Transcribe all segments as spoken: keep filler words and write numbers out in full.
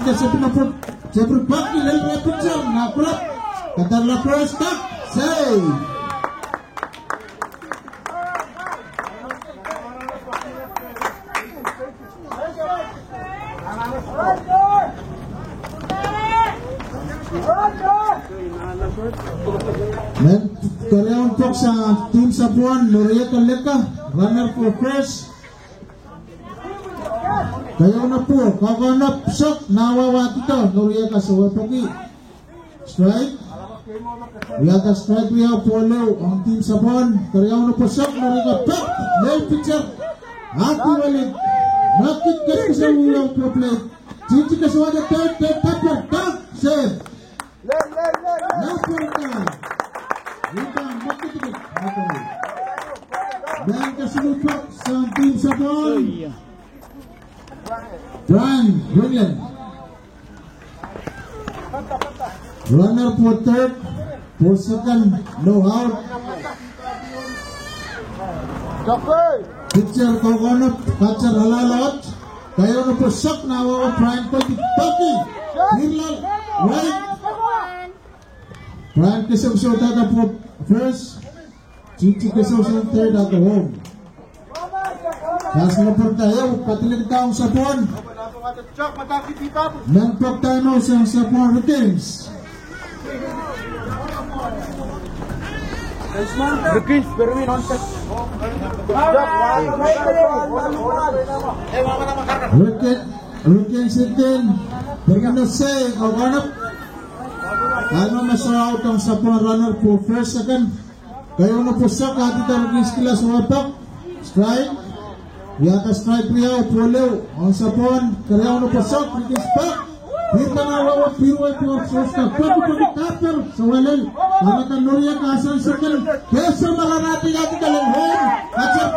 Sepinaput, sepinaput, lel pitcher, nah kurap. Kadarla first, tak, safe. Men keriaun pwuhk sang team Sabuon, Norieka Leka, runner for first. Keieu nopo, kokonop sok, nah wawahdido, Norieka sohte peki. Strike. Wiahda strike riau, ball ehu ong team Sabuon. Keriau nopo sok, Norieka pek, lel pitcher. Ahdi welin. Mekit ketikis ehu ong plate. Titi kesuwada third, third tapper, tak, safe. Lel, lel, lel, lel. Lel, lel, lel. Rebound, mekit, mekit. Mehn kesiluh pwuhk sang team Sabuon. Brian Ringland. Runner for third, for second, no out. Pitcher kokonop, catcher alala. Keieu nopo sok, nah wawa, Brian Koldi peki. Irlal, right. Brian kesohsohda for first. Titi kesohsohn third at the home. Kas leperda ehu, kadilik down Sabuon. Men pwuhk time out sang Sabuon Hurricanes. Hurricanes, Berwin on set. Hurricane, Hurricanes, Hurricane. Berwin on set, kokonop. Time out, me soh out ong Sabuon, runner for first, second. Keieu nopo sok, ahdi Hurricanes kila sohte pek. Strike. Wiahda strike riau, ball ehu ong Sabuon. Keriau nopo sok, Hurricanes pek. Pihrda nah wawa, pihr wei, pihr wei, shortstop peki, peki, tapper, sewalel. Kahrehda Norieka sang second. Kese mararahdi, ahdi kelen home. Catcher,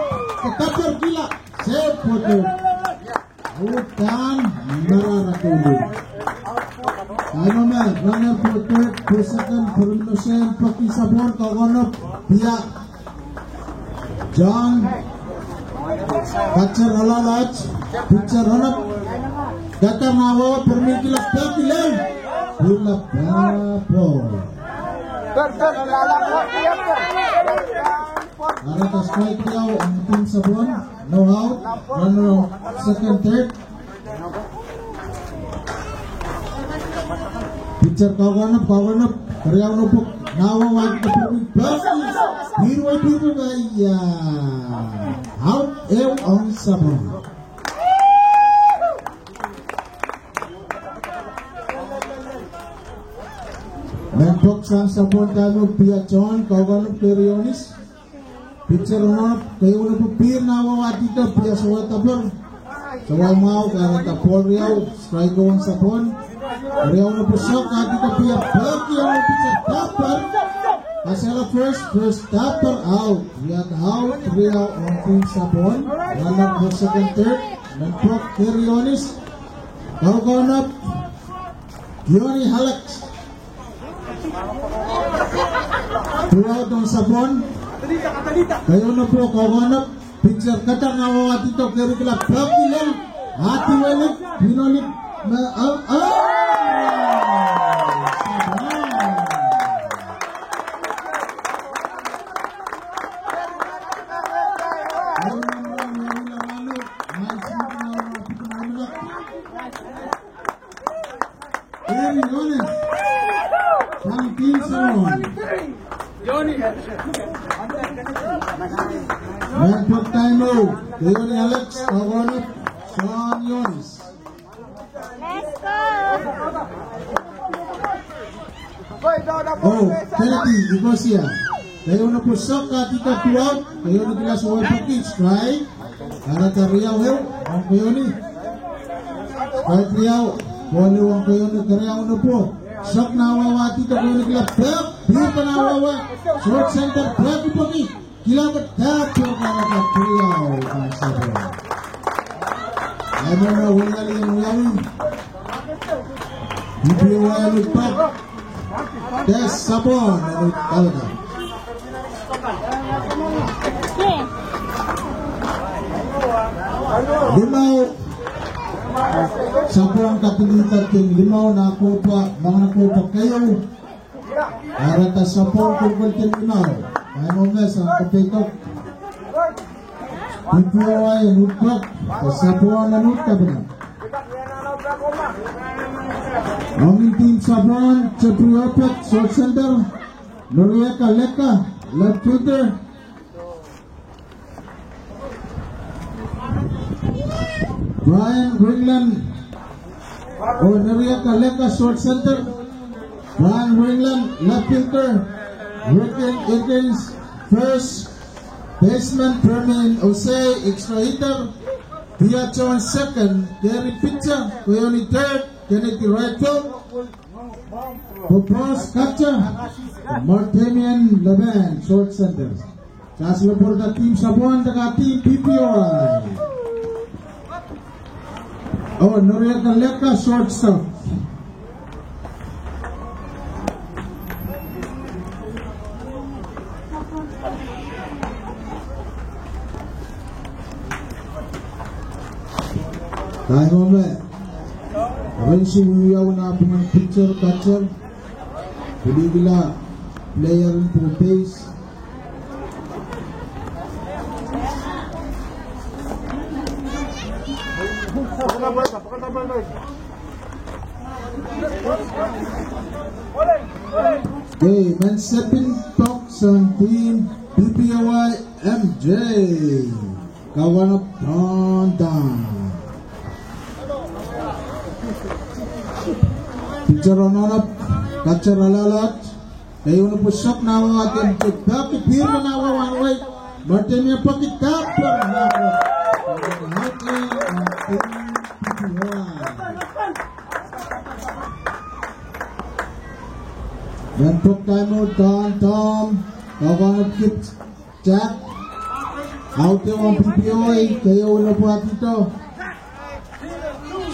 tapper kila. Safe, ball ehu. Uhdahn mararahdi. Time out, runner for third, for second, Berwin on set, peki Sabuon, kokonop, pia. John, catcher alala, pitcher run up. Catcher nah wawa, Berwin kila peki lel. Kila pek, ball. Kahrehda strike riau ong team Sabuon, no out, runner on second, third. Pitcher kokonop, kokonop, keriau nopo, nah wawa, ahdi Berwin peki. Pihr wei, pihr wei, ia. Out ehu ong Sabuon. Men pwuhk sang Sabuon time out, pia John, kokonop, Kerionis. Pitcher run up, keieu nopo pihr nah wawa, ahdi pia, sewai tapper. Sewai mwahu, kahrehda ball riau, strike ong Sabuon. Keriau nopo sok, ahdi pia, peki ong pitcher, tapper. Kasala first, first tapper, out. Wiahda out riau ong team Sabuon. Runner for second, third. Men pwuhk Kerionis. Kokonop. Kioni Alex. Throw out ong Sabuon. Keieu nopo kokonop. Pitcher katail nah wawa, ahdi, keri kila peki lel. Ahdi weli, pinonik, me, ah, ah. Eri Ioanis, sang team Sabuon. Men pwuhk time out, Kioni Alex, kokonop, sang Ioanis. Oh, penalty, ikosia. Keieu nopo sok, ahdi, two out, Kioni kila sewai peki, strike. Kahrehda riau ehu ong Kioni. Strike riau, ball ehu ong Kioni, keriau nopo sok nah wawa, ahdi, Kioni kila pek, pihrda nah wawa, short center, peki peki. Kila ke tapper, kahrehda riau ong Sabuon. Ahi mwohn welialien wiawi. Ipi wia lukpak. Des Sabuon, anu kalaka. Limau. Sapwung kadingiding limau nan kohpwa, mangahn kohpwa keieu. Kahrehda sapwung kolokol limau. Kaimw me sang kapeidek. P P O I en uhd pwek, sapwung en uhd kapinga. Ong team sapwung, Jeffrey Opet, short center, Norieka Leka, left fielder, Brian Ringland, oh, Norieka Leka, short center, Brian Ringland, left fielder, Rick Higgins, first, baseman Permin Osei, extra hitter, Dia Jones, second, Gary Pitcher, Koyoni, third, Kennedy, right field, Popos catcher, Martinian Levan, short center. Saslepurda team sapwung, deka team P P O I. Oh, Norieka Leka, shortstop. Kaimw me, ren si wiawi nan pwungen pitcher, catcher. Pil kihla player en pwuhk base. Okay, men stepping box on team P P O I M J. Kawanap Tonda. Pitcher onohnop, catcher alehlet. Keieu ni pwuhk sahpw nan wawa, akan te peki pihr nan wawa, wahnwei. Martinian peki, dahpwon nan wawa. Out, eh, on team P P O I. Men pwuhk kaimw, Don Tom. Kawanap, kip. Jack. Out ehu ong P P O I, keieu ni pwuhk, ahdido.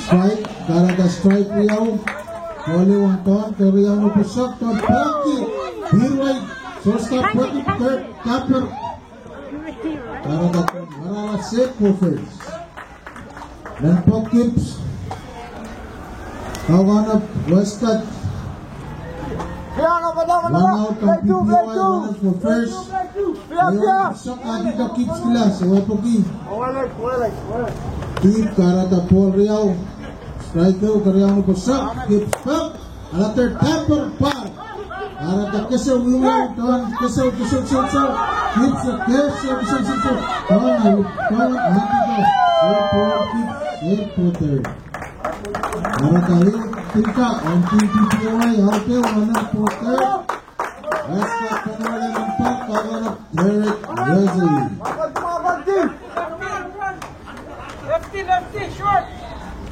Strike, kahrehda strike riau. Ball ehu ong Don, keriau ni pwuhk sahpw, Don peki. Pihr wei, shortstop peki, third, dahpwon. Kahrehda Don, marala, safe for first. Men pwuhk kip. Kawanap, Westcott. One out on P P O I, one out for first. Keieu ni pwuhk sahpw, ahdido, kip kilas, wepwiki. Kip, kahrehda ball riau. Strike ehu, keriau ni pwuhk sahpw, kip sahpw. Another dahpwon ball. Kahrehda kesehwei, Don, kesehwei, kesehwei, kesehwei, kesehwei. Kip sahpw, kesehwei, kesehwei, kesehwei. Don, Don, ahdido. Safe for kip, safe for third. Kahrehda ehu, Tinka, on P P O I, out ehu, one out for third. Westcott, Kawanap, Derek Wesley.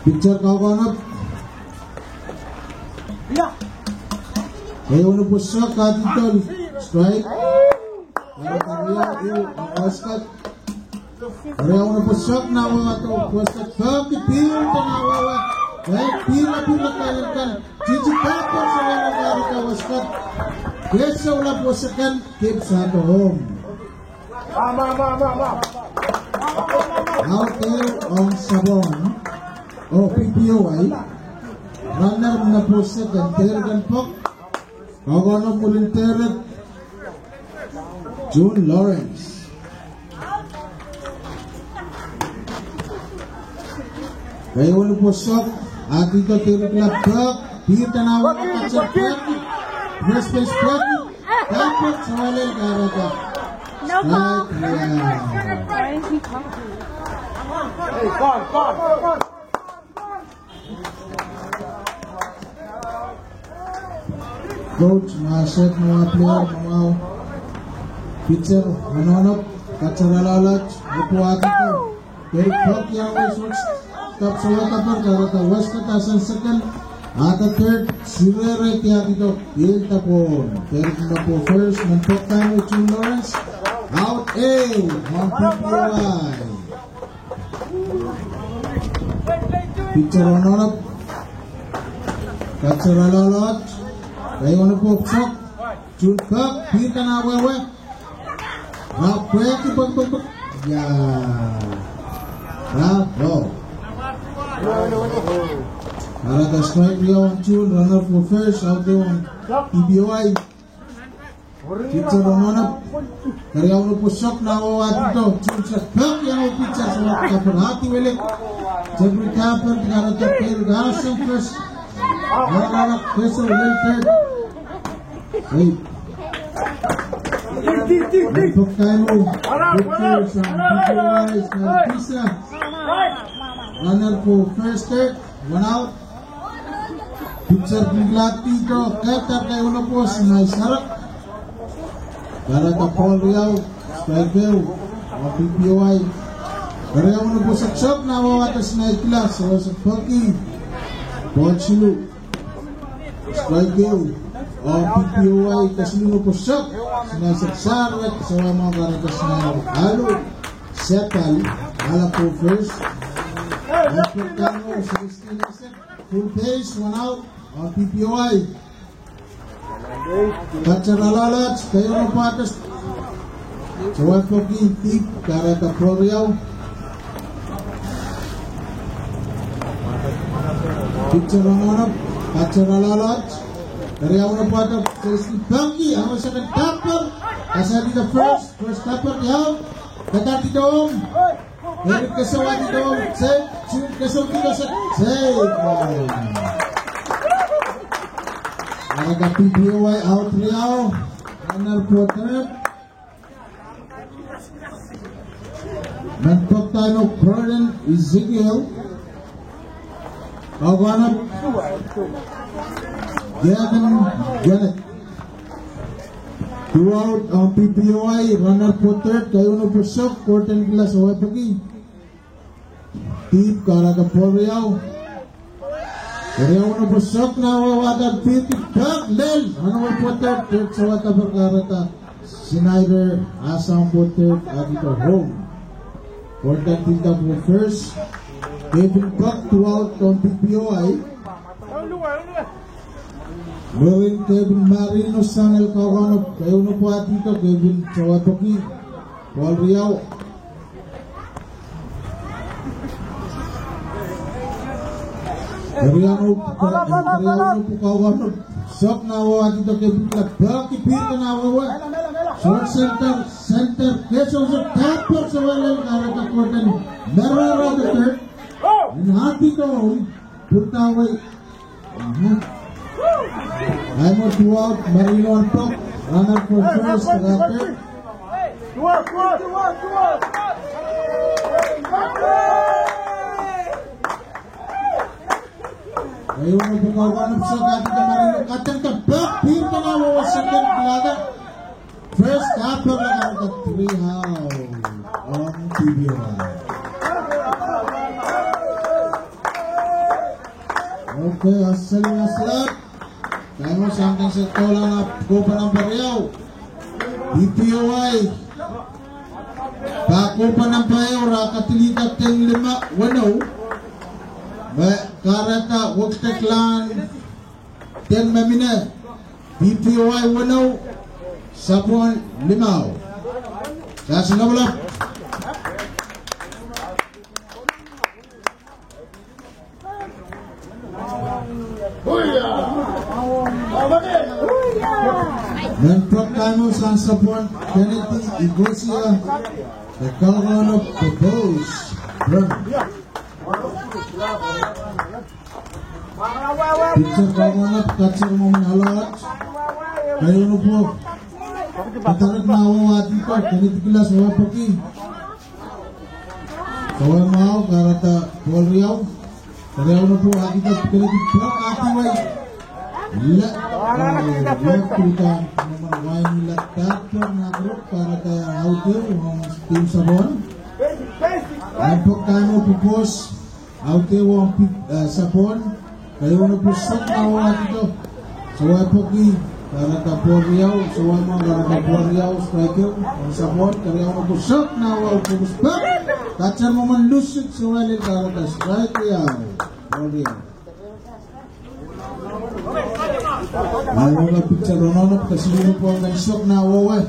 Pitcher Kawanap. Keieu ni pwuhk sahpw, ahdido, strike. Kahrehda riau ehu ong Westcott. Riau ni pwuhk sahpw nan wawa, Westcott peki, pihr nan wawa. Wei, pihr, pihr, pihr, pihr. Titi dahpwon, sawala, kahrehda Westcott. Kesehwei, pwoseken, kip sahpw, home. Out ehu ong sapwung. Oh, P P O I. Runner nan pwoseken, Derek en pwuhk. Kawanap, mwurin Derek, June Lawrence. Keieu ni pwuhk sahpw, ahdido, Derek lap peki, pihr nan wawa, catcher peki, first base peki, dahpwon, sawala, kahrehda. No ball. Strike, yeah. Why is he talking? Coach, mahset mwahu player, mwahu pitcher, onohnop, catcher alehlet, mwahu ahdido. Derek peki, iang wei shortstop, sawakapar, kahrehda Westcott sang second, ahda third, sirere, ahdido, fielder pwon. Derek mwahu first, men pwuhk kaimw, June Lawrence. Out ehu ong P P O I. Pitcher onohnop. Catcher alehlet. Keieu ni pwuhk sahpw. June peki, pihr nan wawa. Rap peki, peki, peki, peki. Yeah. Rap ball. Kahrehda strike riau ong June, runner for first, audewan P P O I. Pitcher rononop, keriau nopo sok nah wawahdo, June sehse peki, iang oh pitcher sehse kapwurehdi welek. Jeffrey Kapwur, kahrehda pil, kahrehda song first. Kahrehda keso lel third. Wait. Pok kaimw. Victor sang P P O I, sang Pisa. Runner for first, third, one out. Pitcher pil kilahdi, kehda keieu nopo, sinai sarak. Kahrehda ball riau, strike ehu, oh P P O I. Keriau nopo sok sok nah wawahdo, sinai kilas, sehse peki. Ball siluh. Strike ehu, oh P P O I, kesiluh nopo sok, sinai sarak, sehse mwahu, kahrehda sinai alu. Sepal, ala for first. Full base, one out, oh P P O I. Catcher alalaht, keieu nopo ahtes. Sewai peki, dihp, kahrehda ball riau. Pitcher rononop, catcher alalaht. Keriau nopo ahtes, sehse peki, ahmw second taper. Kasaidi first, first taper, iang. Kasaidi dom. Eri keso wadi dom, se, June keso kilo se, se. Kahrehda P P O I out riau, runner for third. Men pokdaino Gordon Ezekiel. Kaukaunop Gavin Janet. Two out, oh P P O I, runner for third, keieu nopo sok, Gordon kilas, sewai peki. Dihp, kahrehda ball riau. Keriau nopo sok nah wawahdo, dihp, pek lel, ahno wei potter, third sewai taper, kahrehda Snyder, ah sang potter, ahdi ko home. Gordon tilda for first. Kevin Buck, two out, oh P P O I. Lorin Kevin Marino sang el kaukaunop, keieu nopo ahdi ko, Kevin sewai peki. Ball riau. Keriau nopo, keriau nopo kaukaunop. Sok nah wawahdo, Kevin kilas, peki, pihrda nah wawah. Short center, center, keso, sehse taper, sewai lel, kahrehda Gordon Merara the third. En ahdi ko home, pwurda wei. Ahmw two out, Marino en pok, runner for first, kahrehda. Keieu nopo kaukaunop, sehse kahrehda Marino, kahrehda pek, pihrda nah wawah, second, kahrehda. First, kahrehda three out, oh P P O I. Okay, asel, asel. Kaimw sang kan se tohla nan kohpwa namba riau. P P O I. Pahn kohpwa namba ehu, re kadilihda deng lima weneu. Me kahrehda wekidekla deng me mihmi. P P O I weneu, Sapwon limau. Sasi lapalap. Men pokdaino sang Sapwon Kennedy Ikosia, de kaukaunop Popous Brown. Pitcher kaukaunop, catcher mwomwen alert. Keieu nopo. Kadarek nah wawahdi ko, Kennedy kilas, sewai peki. Sewai mwahu, kahrehda ball riau. Keriau nopo ahdi ko, Kennedy pek ahdi wai. Le, eh, left to down. Mwomwen wai ni left, kahrehda nah group, kahrehda out ehu, ong tim Sapwon. Ahpw pokdaino Popous. Out ehu ong Pi-, eh, Sapwon. Keieu nopo sok nah wawahdi ko. Sewai peki, kahrehda ball riau, sewai mwahu, kahrehda ball riau, strike ehu, ong Sapwon, keriau nopo sok nah wawah, Popous pek. Catcher mwomwen lusik, sewai lel, kahrehda strike riau, ball riau. Ahpw pitcher rononop, kesiluh nopo kan sok nah wawah.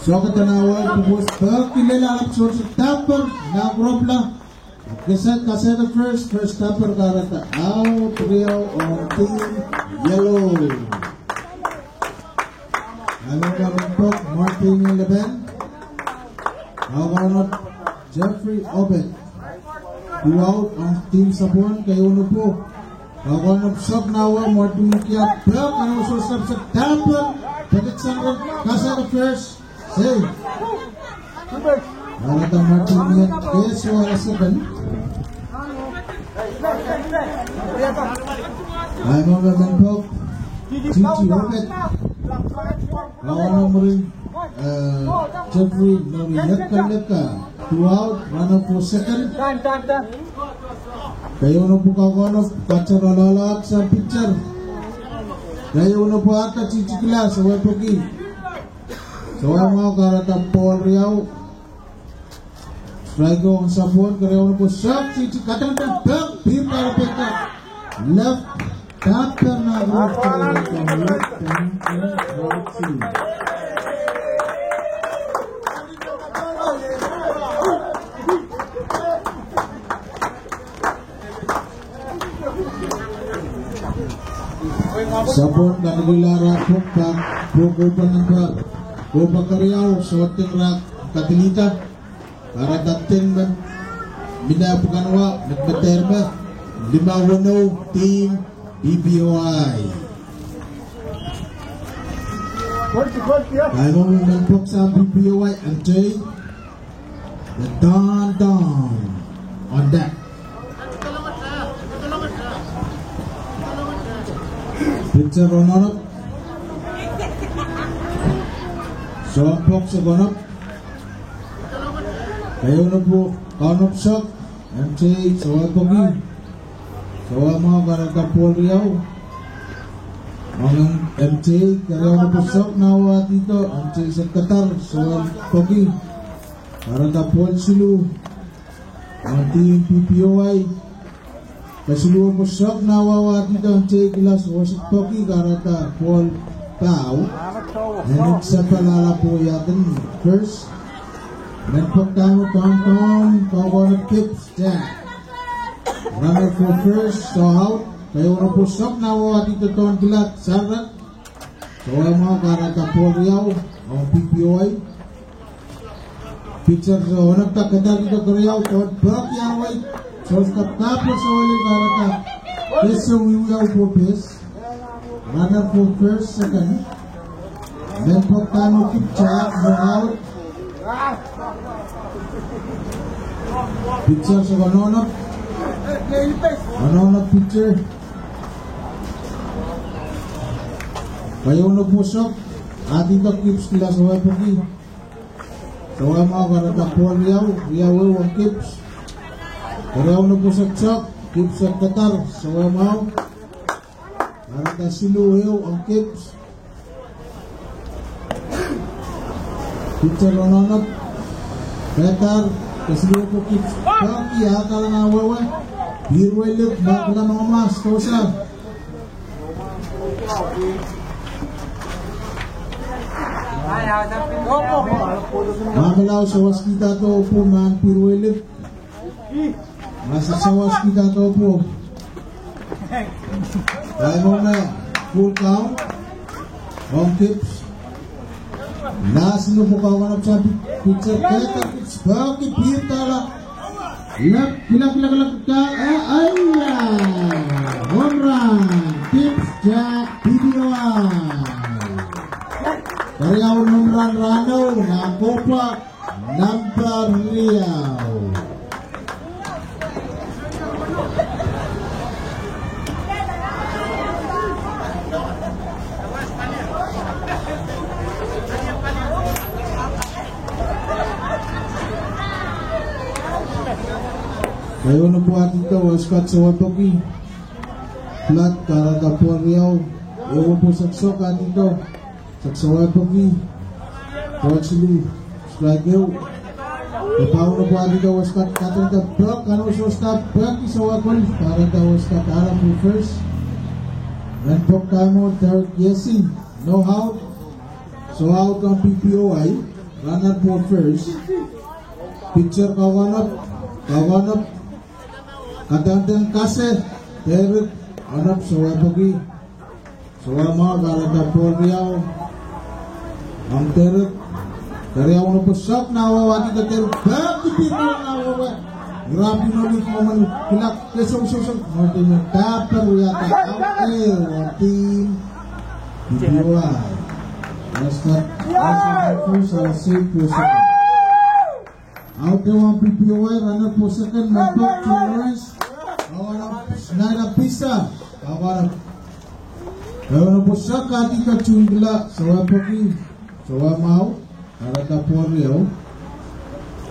Sok nah wawah, Popous peki lel, ahpw sehse taper, nah group la. Kesehd, kesehd first, first tapper kahrehda out, riau ong team yellow. Ahi mour men pwok, Martin Leban. Kakohn Jeffrey Obed. Two out ong team Sapwon, keieun pwok. Kakohn sehk nah wa, Martin Kiap, pwok, and also sehk, sehk, tapper, pwok, kesehd first. Sei. Kahrehda Martin Kiap, kes wa second. Ahi mour men pwok, Titi Obed. Kakohn rin, eh, Jeffrey Nori Lekaleka. Two out, runner for second. Keieun pwok kakohn, kateralahlahsang pitcher. Keieun pwok ahda Titi Kilas, sewese pwuki. Sewese mwahu, kahrehda ball riau. Strike ong Sapwon, keieun pwok sehk, Titi katantan, pwok, pihda, pihda. Left, tapper nah, left, left, left. Sapwon kanikihla rahn pwukat, pwukat, pwukat, pwukat keriau, sohte rahn kadilihda. Kahrehda team men mihla pwukan wa, met, met dehr me, lima weneu, team P P O I. Ahi mour men pwok sang P P O I, and take the down, down on that. Pitcher ononop. Soang pwok sehk onop. Keieun pwok kaunop sehk. M J sewese pwuki. Sewese mwahu, kahrehda ball riau. Ong M J, keieun pwok sehk nah wa ahdido, M J sehk ketar, sewese pwuki. Kahrehda ball siluh. Ong team P P O I. Kesiluh pwok sehk nah wa ahdido, M J Kilas, sewese pwuki, kahrehda ball pau. Enik Sapalala pwoiaden first. Men pwok dahme, Tom Tom, kakohn Kips, Jack. Runner for first, so out. Keieun pwok sehk nah wa ahdido, Tom Kilas, sarak. Sewese mwahu, kahrehda ball riau ong P P O I. Pitcher soh onopda, ketar ahdido keriau, tohn pwuki iang wai. Soh stop, tapper, sewese kahrehda. Base soh wiwiawi pwo base. Runner for first, second. Men pwok dahme, Kipchak, no out. Pitcher soh ononop. Ononop pitcher. Keieun pwok sehk ahdido, Kips Kilas, sewese pwuki. Sewese mwahu, kahrehda ball riau, riau ehu ong Kips. Keieun pwok sehk sehk, Kips sehk ketar, sewese mwahu. Kahrehda siluh ehu ong Kips. Pitcher ononop. Ketar, kesiluh pwuki. Pwuki ahda lana wewe. Pihr welik, mahkala mangoma, stosa. Mahkala sawaskihda dohpo, mahn pihr welik. Mahn sawaskihda dohpo. Ahi mour men full count. Ong Kips. Last no pwok kakohn sang pitcher, ketar, Kips, pwuki, pihr dahla. Lap, kila, kila, kila, kila, eh, aia. Home run, Kips Jack, P P O I. Keriaun home run rahnwet, nan kohpwa nambwa riau. Keieun pwo ahdido, Weskat Sewepwuki. Plat, kahrehda ball riau. Ehu pwo sehk sehk ahdido. Sehk sewepwuki. Ball siluh. Strike ehu. Ehu pwo ahdido, Weskat kahrehda pwuki, kanososta pwuki sewepwuki. Kahrehda Weskat ahla pwo first. Nan pwuki dahme, Derek Yesi. No out. So out on P P O I. Runner pwo first. Pitcher kakohn, kakohn. Kadahndan kase, Derek, onop, sohte peki. Sohte mwahu, kahrehda pwohriau. Ong Derek, keriau nopo sok, nah wehwehki Derek, peki pihda nah wehwe. Irapin olik momen kilak, kesousou, moten me taper wiahda, okay, wahn team P P O I. Let's start. Let's start first, I'll say first. Out ehu ong P P O I, runner pwoson, Mempok Florence. Kawana, Snyder Pisa. Kawana. Kawana pwoson, kahrehda Tunkila, sohte peki, sohte mwahu, kahrehda pwohriau.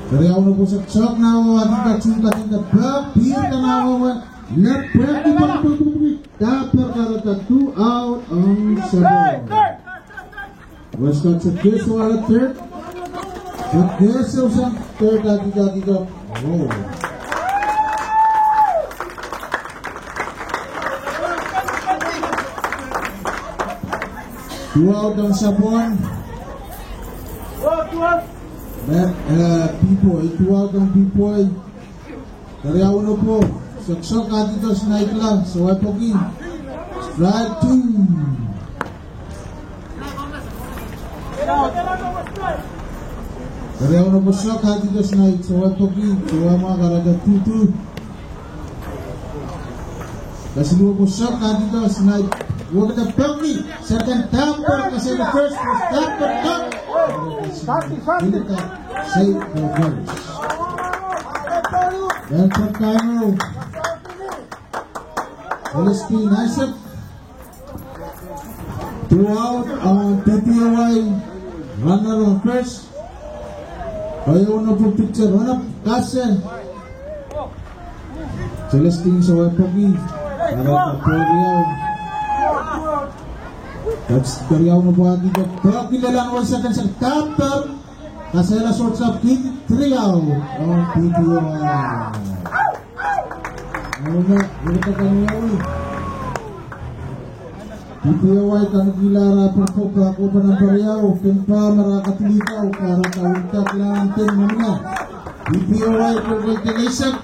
Keriau nopo sok, sok nah wehwe, kahrehda Tunkila, kahrehda peki, pihda nah wehwe. Lep peki, peki, peki, peki. Taper, kahrehda two out ong Sabon. Westcott se kesehu sang third. Se kesehu sang third, adida, adida. Oh. Two out ong Sabon. That, uh, P P O I, two out ong P P O I. Keriau nopo sok, sok, kahrehda Snyder, sohte peki. Strike two. Keriau nopo sok, kahrehda Snyder, sohte peki, sohte mwahu, kahrehda two two. Kesiluh pwoson, kahrehda Snyder, wehwehki peki, second taper, kesiluh first, first taper, taper. Save the first. Then for Cairo, Celestine Isaac. Two out, uh, P P O I, runner on first. Keieu nopo pitcher, run up, kase. Celestine sohte peki, kahrehda pwohriau. That's keriau nopo ahki, peki lel nan wehwe, second, second, taper. Kasela shortstop kihdi, three out ong P P O I. Auna, wehwehki keieu. P P O I kanekilahr pahn kohkohpen nambariau, pahn pahn mara katilihda, kahrehda wihda kilang pahn mamina. P P O I kohkohpen delisek,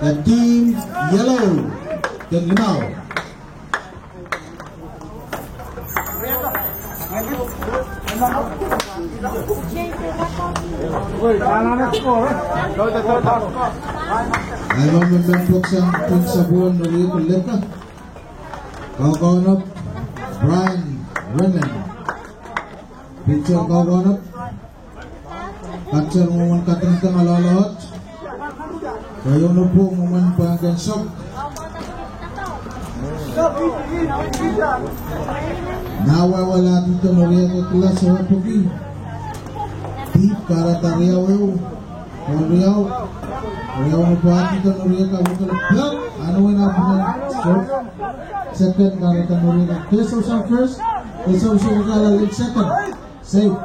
the team yellow, the limau. Ahi, me Mempok sang pin Sabon, Noriek Leka. Kaukaunop, Brian Renman. Pitcher kaukaunop. Kepser mwomwen katengteng, loaloht. Keieu nopo mwomwen pahn kin sok. Nah wehwe, adida Noriek Leka, sohte peki. Deep, kahrehda riau ehu. Riau. Riau nopo adida Noriek Leka, wehwehki peki. Anuwen apwnen sok. Second, kahrehda Noriek Leka. Kesehu sang first. Kesehu sang, kahrehda second. Safe.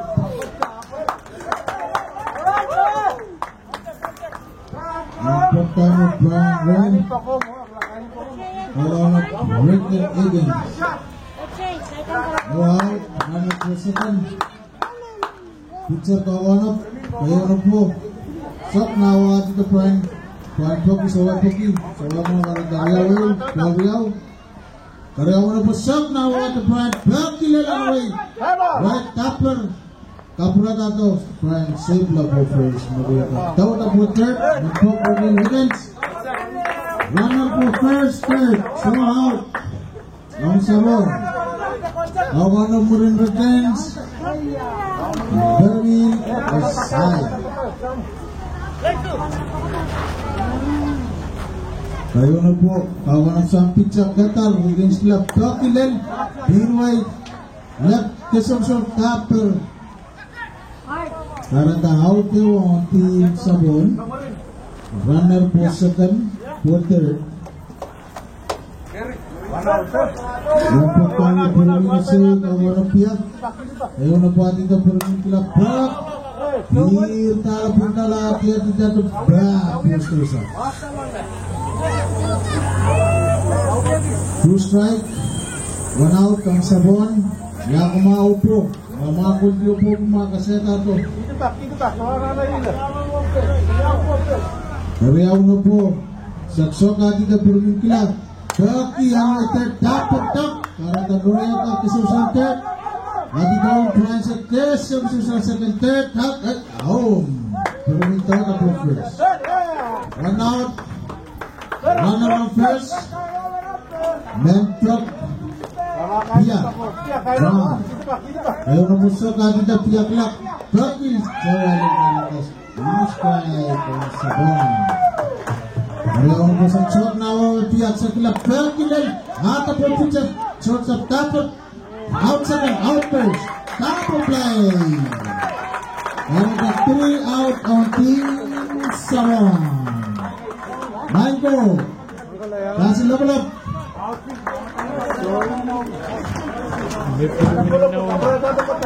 Poktan Brian Ren. Kaukaunop Rick Higgins. Wow, runner pwoson. Pitcher kaukaunop, keieu nopo sok, nah wehwehki Brian. Brian peki, sohte peki, sohte mwahu, kahrehda riau, riau. Keriau nopo sok, nah wehwehki Brian, peki lel nan wei. Right, taper. Kapwurehda Brian, safe lap first, me wehwehki. Towehda pwohter, me peki, peki, Higgins. Runner for first, third, so out. Ong Sabon. Kaukaunop mwurin returns. Bermin Esai. Keieu nopo, kaukaunop sang pitcher ketar, Higgins lap, peki lel, pihn wei, lap, kesohsol, taper. Kahrehda out ehu ong team Sabon. Runner pwoson, pwohter. Wan poktan Bermin Esai, kaukaunop pia. Ehu nopo adida Bermin kilap, pek. Pihda, pihda, pihda, pihda, pihda. Two strike, one out ong Sabon. Ia kumwail opo. Mwahu, mwahu, koul di opo, mwahu kasehda to. Keriau nopo. Sak sohte kahrehda pwurimin kila. Peki, ahmw third, dahkot, dahkot. Kahrehda Royal ka kisosang third. Ahmw third, Brian Sekes, kisosang second, third, dahkot. Ahmw pwurimin third, ahmw first. Run out. Runner on first. Men pwok. Pia. Run. Ehu rumu sohte kahrehda pia kilak. Peki, sewalin kalakas. Mas kai kon sapwung. Eri ong koson short now, pia sekila peki lel. Ahmw pwurimin short, short sap dahkot. Out second, out first. Double play. And the three out on Team Samoa. Mango. Kasi lapalap.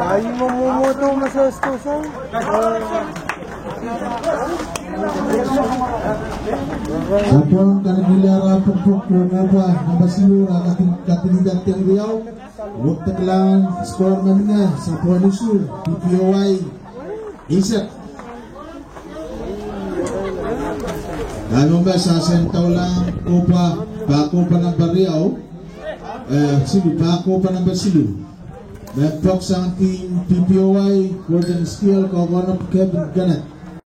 Ai, mo, mo, mo, to, mo, so, so, so. Sapwung, kanakilar ah pwukpwuk, Rongomwa, namba siluh, ah katin, katin, katin riau. Wekdekla score nan mie, sapwung isuh, P P O I eisek. Kanohma sasehn taulahng kohpwa, pahkopwa namba riau, eh, siluh, pahkopwa namba siluh. Me pwoksang Team P P O I, Gordon Steele, kokohwei Kevin Kenneth.